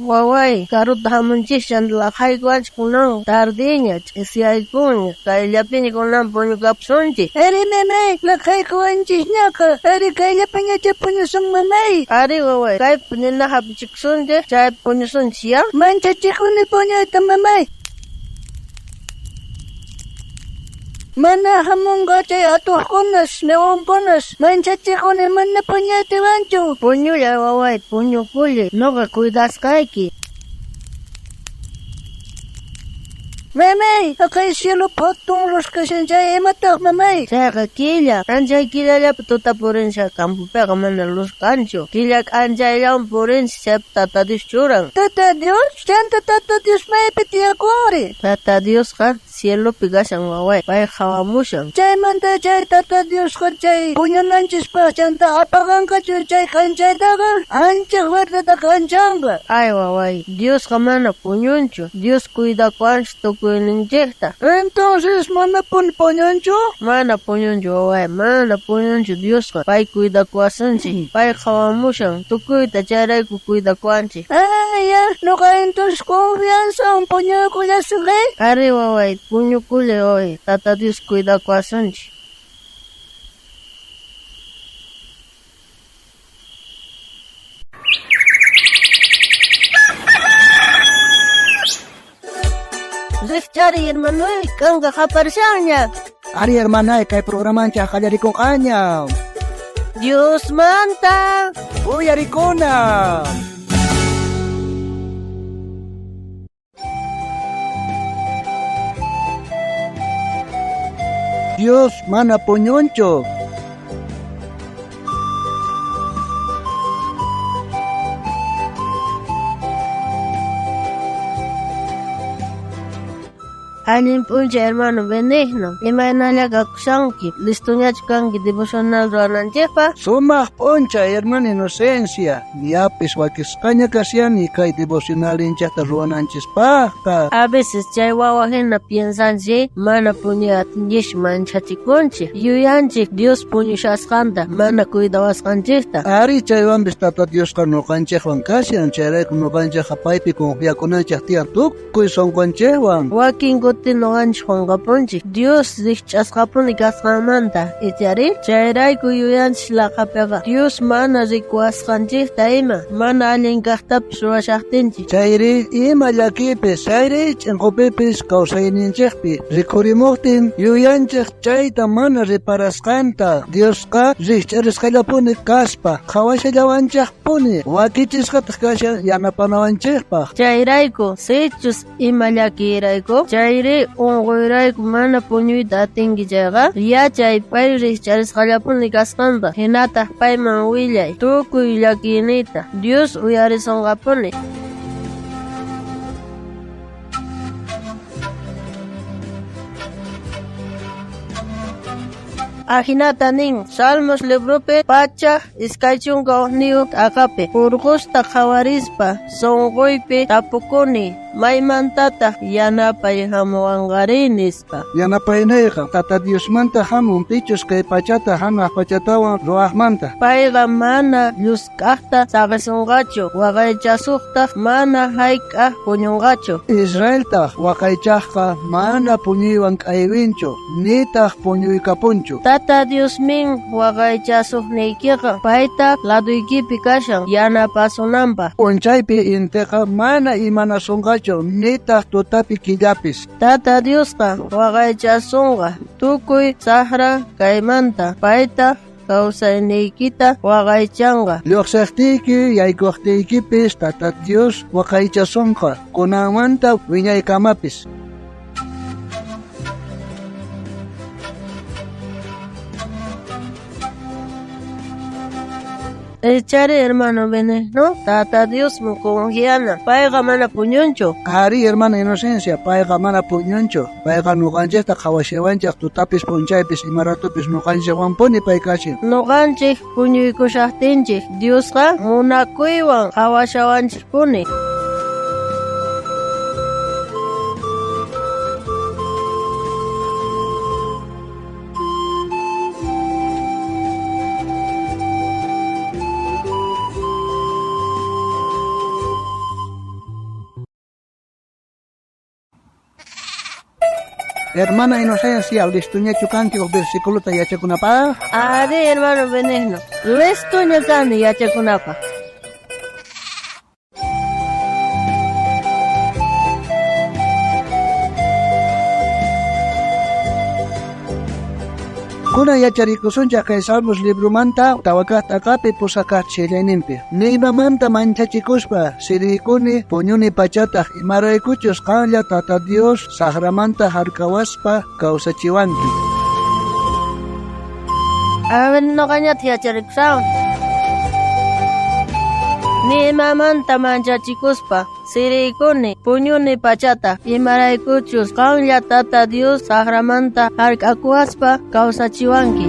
Waway, karuta hamunchis chanta laqhaykuwanchis kunan tardiña ch'isiyaykunña kayllapiña kunan puñukapusunchis. Ari mamay, laqhaykuwanchisñaqa, ari kayllapiñacha puñusun mamay. Ari waway, kaypi nina hap'ichikusunchis chaypi puñusunchis ya. Manchachikuni puñuyta mamay. Mana hamunqa chay atuqkunas, leonkunas, manchachikuni mana puñuytiwanchu. Puñullay waway, puñukullay, noqa cuidasqayki. Mamay, haqay cielo hatun luz kashan chay imataq mamay? Chayqa killa, k'anchay killallapi tuta purinsha campopiqa mana luz kanchu. Killa k'anchayllawan purinchis chaypi Tata Dios churan. Tata Dios? Chanta Tata Dios maypi tiyakunri? Tata Diosqa cielopi kashan waway, pay qhawamushan. Chaymanta chay Tata Diosqa chay puñunanchispaq chanta apaganqachu chay k'anchaytaqa ancha fuerteta k'anchanqa. Ay waway, Diosqa mana puñunchu, Dios cuidakuwanchis tukuyninchikta. Entonces mana puñunchu? Mana puñunchu waway, mana puñunchu Diosqa, pay cuidakuwasunchik, pay qhawamushan tukuyta chayrayku cuidakuwanchik. Ah, ya, noqa entonces confianza puñuykullasqay. Ari waway, puñukullay waway, Tata Dios cuidakuwasunchik. Rikchari hermanoy, kanqa qaparishanña. Ari hermanay, kay programancha qallarikunqaña. Diosmanta Uyarikuna. Dios mana puñunchu. Allin p'unchay hermano Benigno, imaynalla kakushanki, listoñachu kanki devocional ruwananchikpaq? Sumaq p'unchay hermana Inocencia, ñapis wakisqaña kashani kay devocionalinchaqta ruwananchispaqqa. A veces chay wawa hina piensanchik, mana puñuy atinchis manchachikunchik, yuyanchik Dios puñushasqanta, mana cuidawasqanchikta. Ari chaywanpis Tata Diosqa nuqanchikwan kashan, chayrayku nuqanchikqa paypi confiakunanchik tiyan tukuy sunqunchikwan. Wakin kuti nuqanchik qunqapunchik Dios rikch'asqapuni kasqanmanta, ichari? Chayrayku yuyanchik laqhapiqa Dios mana rikuwasqanchikta ima, mana allin kaqtapis ruwashaqtinchik. Chayri ima llakipis, chayri ch'inqupipis kawsayninchikpi rikurimuqtin yuyanchik chayta mana reparasqanta. Diosqa rikch'arisqallapuni kaspa qhawashallawanchikpuni, wakichisqataq kashan yanapanawanchikpaq. Chayrayku sichus ima llakiyrayku, chayri unquyrayku mana puñuyta atinki chayqa, yachay pay rikch'arisqallapuni kasqanta, hinataq payman willay tukuy llakiynita. Dios uyarisonqapuni. Ajinata nin Salmos libropi 121 t'aqapi urqusta qhawarispa sunquypi tapukuni maymantataq yanapay hamuwanqari nispa. Yanapayniyqa Tata Diosmanta hamun, pichus kay pachata hanaq pachatawan ruwaqmanta. Payqa mana llusk'aqta saqisunqachu, waqaychasuqtaq mana hayk'aq puñunqachu. Israeltaq waqaychaqqa mana puñuywan k'aywinchu, nitaq puñuykapunchu. Tata Diosmin waqaychasuqniykiqa, payta laduykipi kashan yanapasunanpaq. P'unchaypi intiqa mana imanasunqachu, nitaq tutapi killapis. Tata Diosqa waqaychasunqa tukuy saqra kaymanta, paytaq kawsayniykita waqaychanqa. Lluqsiqtiyki yaykuqtiykipis Tata Dios waqaychasunqa kunanmanta wiñaykamapis. Ichari hermano Benigno, Tata Diosman confiana, payqa mana puñunchu. Ari hermana Inocencia, payqa mana puñunchu, payqa nuqanchikta qhawashawanchik tutapis p'unchaypis imaratupis nuqanchikwanpuni pay kashan. Nuqanchik puñuykushaqtinchik Diosqa munakuywan qhawashawanchikpuni. Hermana Inocencia, listoñachu kanki uj versículota yachakunapaj? Arí, hermano Benigno, listoña kani yachakunapaj. Kunan yacharikusunchej kay Salmos libromanta tawakaj t'aqapi pusakaj chillayninpi. Ni imamanta manchachikuspa siriykuni puñuni pachataj imaraykuchus qanlla Tata Dios sajramanta jark'awaspa kawsachiwanki. A ver, noqañataq yacharikushawan. Ni imamanta manchachikuspa siriykuni puñuni pachata imaraykuchus qanlla Tata Dios sajramanta jark'akuwaspa kawsachiwanki.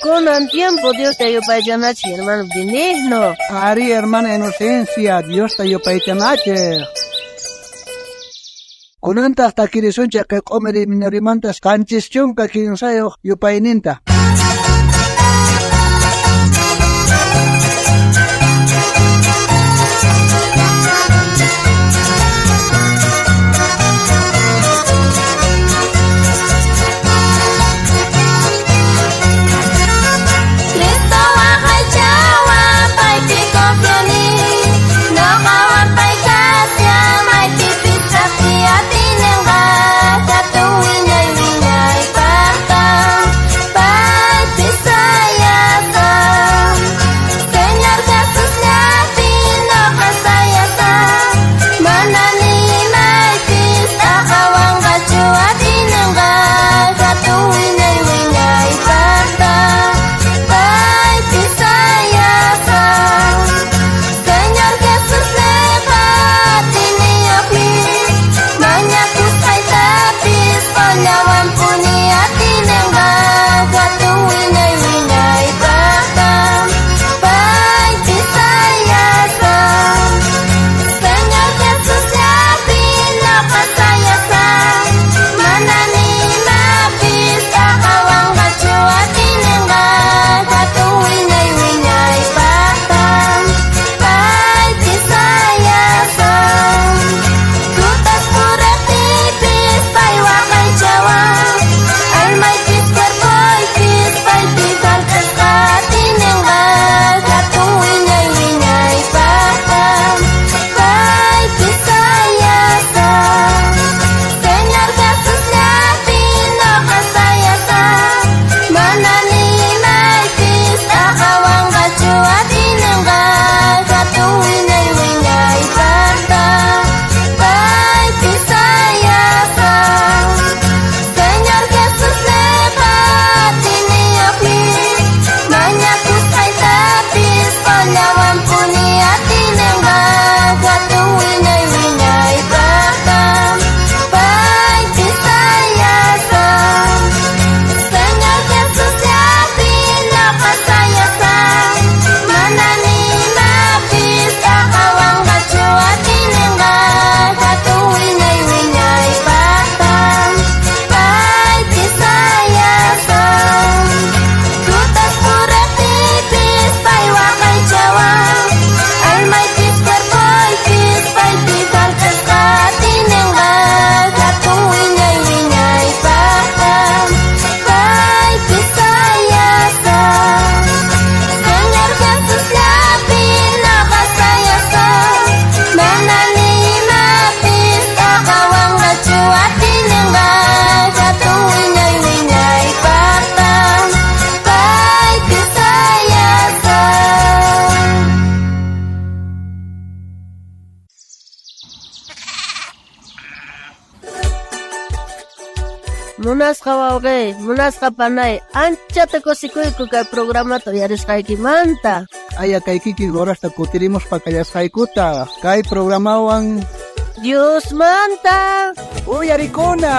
Kunan tiempo Diosta yupaychanachej, hermano Benigno. Arí, hermana Inocencia, Diosta yupaychanachej. Kunantaq takirisunchej kay q'umir minorimantas 73 yupayninta. Cristo waqaychawan paypi confiani, noqawan pay kashan maypipis kajtiy atinenqa hatun wiñay wiñaypaqta paypi sayasaq. Señor Jesusllapi noqa sayasaq, mana ni imaypis t'aqawanqachu atinenqa hatun wiñay wiñaypaqta paypi sayasaq. Señor Jesusneqa atiniyuqmi, mañakusqaytapis qollawanpuni atinenqa hatun wiñay wiñaypaqta paypi sayasaq. Señor Jesusllapi noqa sayasaq, mana ni imapis t'aqawanqachu atinenqa hatun wiñay wiñaypaqta paypi sayasaq. Tutas purajtiypis pay waqaychawan, almaypis cuerpoypis paypi jark'asqa atinenqa hatun wiñay wiñaypaqta paypi sayasaq. Señor Jesusllapi noqa sayasaq, mana ni imaypis t'aqawanqachu atinenqa hatun wiñay wiñaypaqta paypi sayasaq. Señor Jesusneqa atiniyuqmi, mañakusqaytapis qollawanpuni atinenqa hatun wiñay wiñaypaqta paypi sayasaq. Señor Jesusllapi noqa sayasaq, mana ni imapis t'aqawanqachu atinenqa hatun wiñay wiñaypaqta paypi sayasaq. Tutas purajtiypis pay waqaychawan, almaypis cuerpoypis paypi jark'asqa atinenqa hatun wiñay wiñaypaqta paypi sayasaq. Señor Jesusllapi noqa sayasaq, mana ni imapis t'aqawanqachu atinenqa hatun wiñay wiñaypaqta paypi sayasaq. Munasqa wawqey, munasqa panay, anchata kusikuyku kay programata uyarisqaykimanta. Aya kay kikin horasta kutirimuspa kallasqaykuta kay programawan Diosmanta uyarikuna.